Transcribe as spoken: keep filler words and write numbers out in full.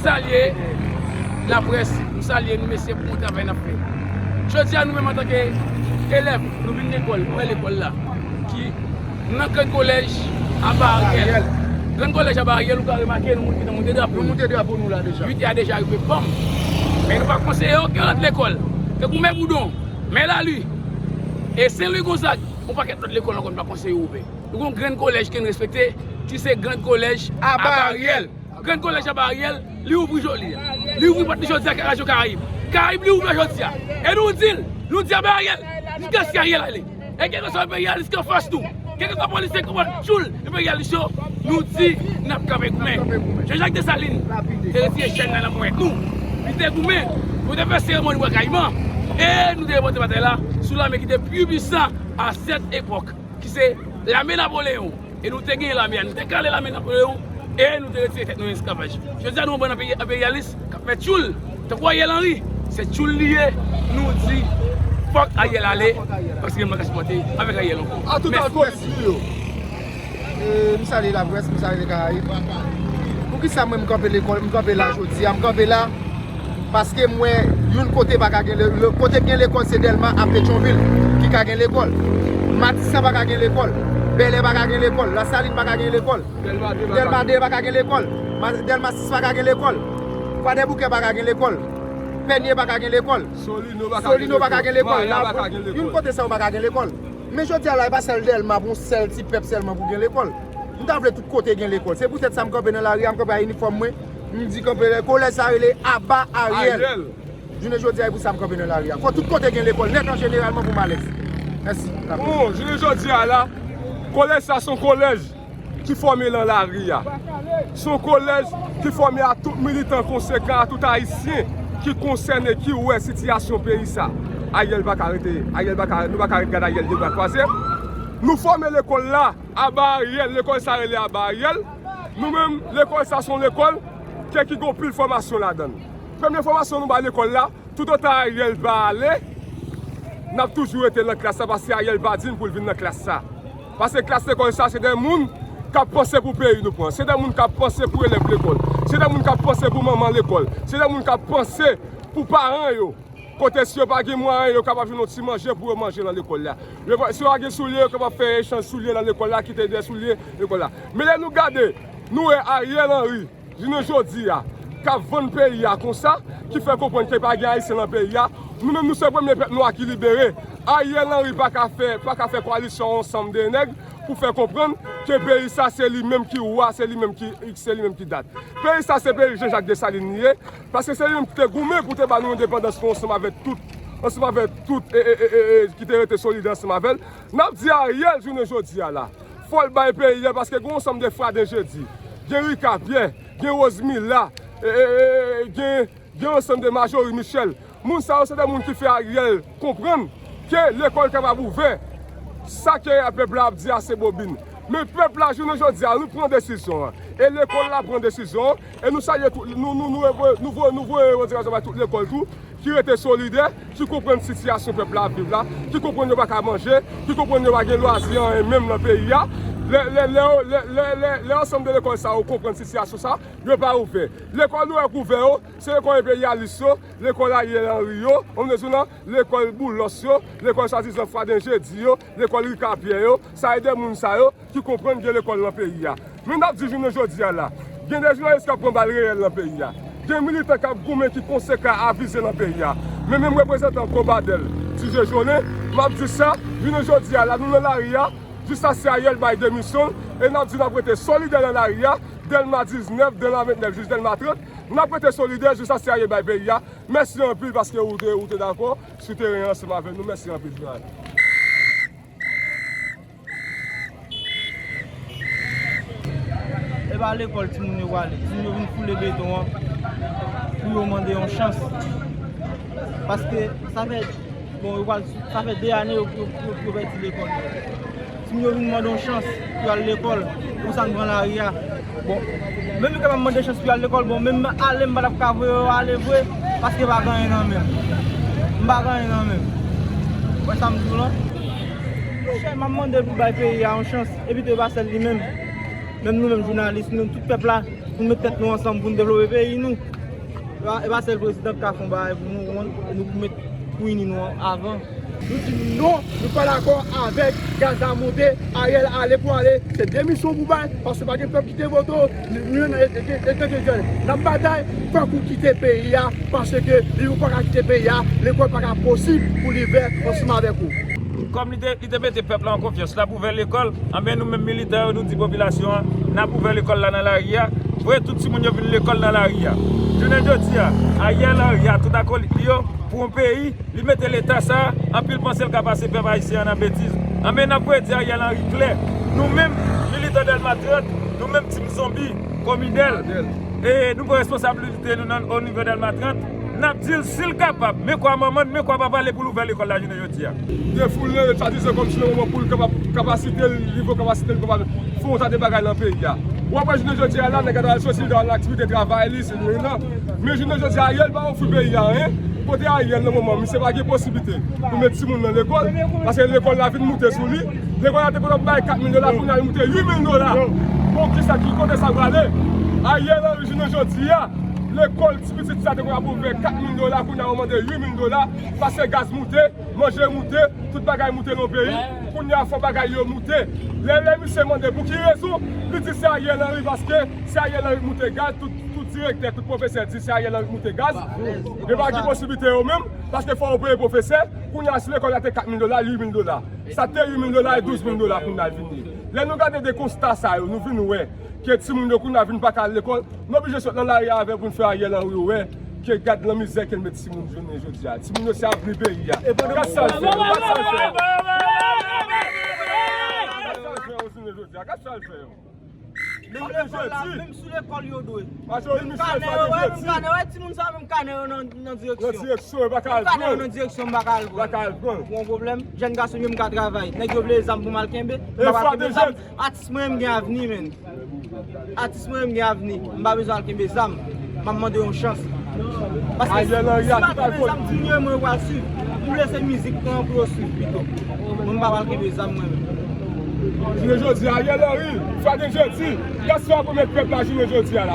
Salye laprès, nou salye nou mesye pou bon travay n ap fè. Jodi a nou menm antanke elèv, nou vin lekòl, nou wè lekòl la ki nan Grann Kolèj Aba Aryèl. Grann Kolèj Aba Aryèl, ou ka remake nou moun ki te monte drapo. Nou monte drapo nou la deja. Uit è a deja rive banm. Men nou pa konseye okenn lòt lekòl. Te goumen Boudon, men Lali, e Sen Lwi Gonzag, yon pakèt lòt lekòl ankò nou pa konseye ouvè. Nou gon grenn kolèj ke n respekte, ki se Grann Kolèj Aba Aryèl. Grenn Kolèj Aba Aryèl, li ouvri jodi a. Li ouvri pòt li jodi a, Radyo Karayib. Karayib, li ouvè jodi a. E nou di l, nou di Aba Aryèl, jiskaske Aryèl ale. E kèlkeswa peyi a, jiskaske fòs nou. Kèlkeswa polisye k pran tchoul enperyalist yo, nou di n ap kanpe goumen. Jean Jacques Dessalines te retire chèn nan nan ponyèt nou. Li te goumen, nou te fè seremoni bwa Kayiman. E nou te remonte batay la sou lame ki te pi pwisan a sèt epòk, ki se lame Napoleyon. E nou te genyen lame a, nou te kale lame Napoleyon, e nou te retire tèt nou nan esklavaj. Jodi a nou yon bann anpe-, anperyalis k ap fè tchoul, tankou Ariel Henry, se tchoul li ye, nou di fòk Ariel ale, paske nou pa ka sipòte avèk Ariel ankò. Mèsi. E, m salye laprès, m salye Karayib. Poukisa mwen m kanpe lekòl, m kanpe la jodi a, m kanpe la paske m wè youn kote pa ka gen le, le, kote k gen lekòl se Dèlma ak Petyonvil ki ka gen lekòl. Matisan pa ka gen lekòl. Bèlè pa ka gen lekòl. Lasalin pa ka gen lekòl. Dèlma de pa ka gen lekòl. Ma- Dèlma sis pa ka gen lekòl. Kwadèboukè pa ka gen lekòl. Pènye pa ka gen lekòl. Solino pa ka gen lekòl. Youn kote sa yo pa ka gen lekòl. Men jodi a la, e pa sèl Dèlma pou yon sèl ti pèp sèlman pou gen lekòl. M ta vle tout kote gen lekòl. Se poutèt sa m kanpe nan lari a, m kanpe ak inifòm mwen. M di kanpe, kolèj sa rele Aba Ariel. Jounen jodi a, e pou sa m kanpe nan lari a. Fò tout kote gen lekòl, nèt an jeneralman pou m alèz. Mèsi. Bon, jounen jodi a la, kolèj sa se yon kolèj ki fòme nan lari a. Se yon kolèj ki fòme a tout militan konsekan, a tout Ayisyen ki konsène, ki wè sitiyasyon peyi sa. Ariel pa ka rete, Ariel pa ka, nou pa ka ret gade Ariel de bra kwaze. Nou fòme lekòl la, Aba Ariel, lekòl sa rele Aba Ariel. Nou menm, lekòl sa se yon lekòl ke ki gon pil fòmasyon ladan l. Premye fòmasyon nou bay lekòl la, toutotan Ariel pa ale, n ap toujou rete nan klas la, paske Ariel pa di n pou l vin nan klas sa. Paske klas lekòl sa, se de moun k ap panse pou peyi nou pran. Se de moun k ap panse pou elèv lekòl. Se de moun k ap panse pou manman lekòl. Se de moun k ap panse pou paran yo. Kote si yo pa gen mwayen, yo kapab jwenn yon ti manje pou yo manje nan lekòl la. Yo pa- si yo pa gen soulye, yo kapab fè echanj soulye nan lekòl la, kite de soulye lekòl la. Men lè nou gade, nou wè Ariel Henry, jounen jodi a, k ap vann peyi a konsa, ki fè konprann ke pa gen Ayisyen nan peyi a. Nou menm, nou se premye pèp nwa ki libere. Ariel Henry pa ka fè, pa ka fè koalisyon ansanm de nèg pou fè konprann ke peyi sa se li menm ki wa, se li menm ki, se li menm ki dat. Peyi sa se peyi Jean Jacques Dessalines li ye, paske se li menm ki te goumen pou te ba nou endepandans nou ansanm avèk tout, ansanm avèk tout, e, e, e, e, e, ki te rete solidè ansanm avè l. N ap di Ariel jounen jodi a la, fò l bay peyi a, paske gen yon ansanm de Fradens Jeudy, gen Rika Pierre, gen Rosemila, e, e, e, e, gen, gen yon ansanm de Marjorie Michel. Moun sa yo se de moun ki fè Ariel konprann ke lekòl kapab ouvè. Sa ke pèp la ap di a se bobin. Men pèp la, jounen jodi a, nou pran desizyon an. E lekòl la pran desizyon an. E nou salye tout, nou, nou, nou, nou voye, nou voye, nou voye revendication bay tout lekòl tou, ki rete solidè, ki konprann sitiyasyon pèp la ap viv la, ki konprann yo pa ka manje, ki konprann yo pa gen lwazi anyen menm nan peyi a. Lè, lè, lè, lè, lè, lè, lè ansanm de lekòl sa yo konprann sitiyasyon sa, yo pa ouvè. Lekòl nou wè k ouvè yo, se lekòl enperyalis yo, lekòl Ariel Henry yo, ou konprann sa m di w lan, lekòl Boulos yo, lekòl swadizan Fradens Jeudy yo, lekòl Rika Pierre yo, sa e de moun sa yo ki konprann gen lekòl nan peyi a. Men n ap di jounen jodi a la, gen de jounalis k ap pran bal reyèl nan peyi a. Gen militan k ap goumen ki konsekan avize nan peyi a. Men menm reprezantan Konbadèl, Ti Je Jolin, m ap di sa, jounen jodi a la, nou nan lari a, jiskaske Ariel bay demisyon l, e n ap di n ap rete solidè nan lari a, Dèlma diznèf, Dèlma ventnèf, jis Dèlma trant, n ap rete solidè jiskaske Ariel bay peyi a. Mèsi anpil paske ou te, ou te dakò sou teren an ansanm avèk nou. Mèsi anpil, Johan. E pa lekòl timoun yo prale. Timoun yo vin foule beton an pou yo mande yon chans. Paske sa fè, bon, yo pral, sa fè de ane yo, yo, yo, yo pèdi lekòl. Timoun yo vin mande yon chans pou y al lekòl, pou sa n pran lari a. Bon, menm yo kapab mande chans pou y al lekòl, bon, menm ale m pa t ap ka voye yo ale vre, paske pa gen anyen nan men m. M pa gen anyen nan men m. Ou wè sa m di w lan? Monchè, m ap mande l pou bay peyi a yon chans, epi tou e pa sèl li menm. Menm nou menm jounalis, nou tout pèp la, Pou n met tèt nou ansanm pou n devlope peyi nou. E pa, e pa sèl prezidan k ka fè yon bagay pou nou, nou pou met pou ini nou avan. Nou di non, nou pa dakò avèk gaz la monte, Ariel ale pou ale, se demisyon pou bay, paske pa gen pèp ki te vote w, nou, nou, nou, nou, nou, n ap batay, fòk ou kite peyi a, paske li ou pa ka kite peyi a, lekòl pa ka posib pou li ouvè ansanm avèk ou. Kòm li te, li te mete pèp la an konfyans, l ap ouvè lekòl, anben nou menm militan yo, nou di popilasyon an, n ap ouvè lekòl la nan lari a, voye tout timoun yo vin lekòl nan lari a. Jounen jodi a, Ariel Henry a tout akolit li yo, pou yon peyi, li mete leta sa, anpil panse l ka pase pèp ayisyen an nan betiz. Anben n ap voye di Ariel Henry klè, nou menm, militan Dèlma trant, nou menm Team Zonbi, Kominèl, e nou pran responsablite nou nan o nivo Dèlma trant, n ap di l si l kapab, men kwa manman l, men kwa papa l, e pou l ouvè lekòl la jounen jodi a. Defoule, swadizan kòmsi nan moman pou l kapab, kapasite l, nivo kapasite l, kapab fè yon ta de bagay nan peyi a. W ap wè jounen jodi a la, nèg la ta al soti, li ta al nan aktivite travay li, se li menm nan. Men jounen jodi a, Ariel pa ofri peyi a anyen. Kote Ariel nan moman, misye pa gen posiblite pou met timoun nan lekòl, paske lekòl la vin moute sou li. Lekòl la te konn ap bay kat mil dola, kounye a li moute uit mil dola. Bon, kisa ki kote sa prale? Ariel Henry jounen jodi a, lekòl ti pitit sa te konn ap ouvè kat mil dola, kounye a yo mande uit mil dola, paske gaz moute, manje moute, tout bagay moute nan peyi. Kounye a fò bagay yo moute. Lè, lè misye mande pou ki rezon, li di se Ariel Henry, paske se Ariel Henry moute gaz, tout, tout direktè, tout pwofesè di se Ariel Henry moute gaz. Yo pa gen posiblite yo menm, paske fò yo peye pwofesè. Kounye a si lekòl la te kat mil dola, uit mil dola. Sa te uit mil dola e douz mil dola kounye a vini. Lè nou gade de konsta sa yo, nou vin wè ke timoun yo kounye a vin pa ka al lekòl, nou oblije sot nan lari a avè pou n fè Ariel Henry wè ke gad nan mizè ke l met timoun jounen jodi a. Timoun yo se avni peyi a. Gad sa l fè yo, gad sa l fè yo. Gad sa l fè yo jounen jodi a, gad sa l fè yo. Menm lekòl la, menm sou lekòl yo dwe. Menm kanè yo, wè, menm kanè, wè, timoun sa, menm kanè yo nan, nan direksyon. Nan direksyon, yo pa ka al pran. Menm kanè yo nan direksyon, m pa ka al pran. Pa ka al pran. Ou gen pwoblèm? Jèn gason m yo, m ka travay. Nèg yo vle zam pou m al kenbe, m pa ka al kenbe zam. Atis mwen, m gen avni, menn. Atis mwen, m gen avni. M pa bezwen al kenbe zam. M ap mande yon chans. Paske si m al kenbe zam, timoun yo, mwen yo pral swiv. M lese mizik lan pou yo swiv pito. Mwen, m pa pral kenbe zam, mwen menm. Jounen jodi a, Ariel Henry, fwa de jedi, gad sa w ap remèt pèp la jounen jodi a la.